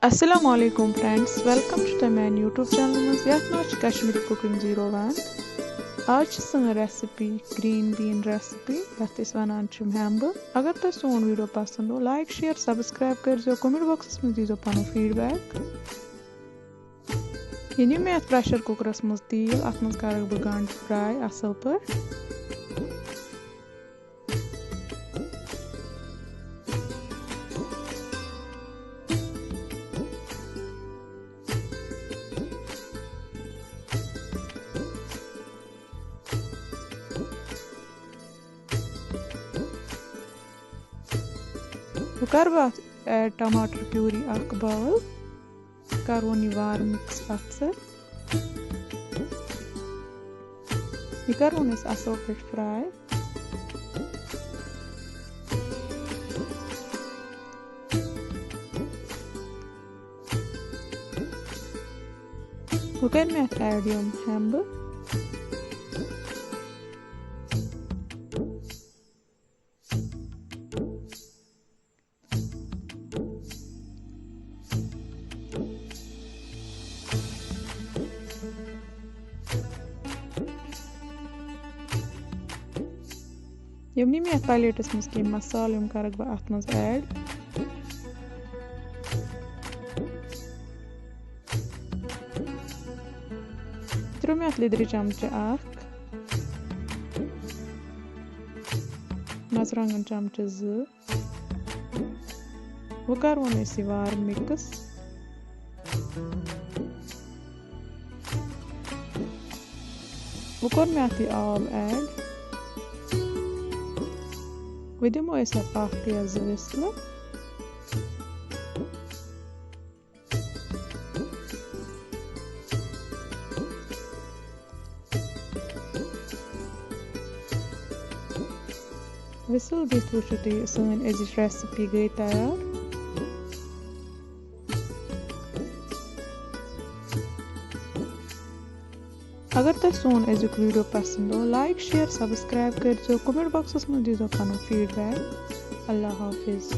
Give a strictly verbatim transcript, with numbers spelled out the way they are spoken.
السلام علیکم friends, welcome to the main YouTube channel منٛز یتھ ناو چھُ Kashmiri Cooking zero one. آز چھِ سٲنۍ recipe green bean recipe یتھ أسۍ ونان چھِ ہٮ۪مبہٕ. اگر تۄہہِ سون video پسند او, like share subscribe کٔرزیو, comment boxس منٛز دیٖزیو پنُن feedback. یہِ نیوٗ مےٚ یتھ pressure cookerس منٛز تیٖل, اتھ منٛز کرٕ بہٕ گنڈٕ fry اصل پٲٹھۍ. وۄنۍ کَرٕ بہٕ اَتھ add ٹماٹر puree اکھ bowl. کَرون یہِ وارٕ mix اَتھ سۭتۍ. یہِ کَرون أسۍ اَصٕل پٲٹھۍ fry. وۄنۍ کَرِ مےٚ اَتھ add یِم ہٮ۪مبہٕ. یِم نی مےٚ یَتھ plateس منٛز کینٛہہ مصالہٕ, یِم کَرَکھ بہٕ اَتھ منٛز add. ترٛٲو مےٚ اَتھ لیٚدرِ چمچہٕ اکھ, مرژٕوانٛگن چمچہٕ زٕ. وۄنۍ کَرون أسۍ یہِ وارٕ mix. وۄنۍ کوٚر مےٚ اَتھ یہِ آب add. وۄنۍ دِمو أسۍ اَتھ اَکھ یا زٕ whistle. Whistle دِتھ وٕچھِو تُہۍ, سٲنۍ أزِچ recipe گٔے تیار. اگر تۄہہِ سون أزیُک video پسند او, like share subscribe کٔرزیو, comment boxس منٛز دیٖزیو پنُن feedback. اللہ حافظ.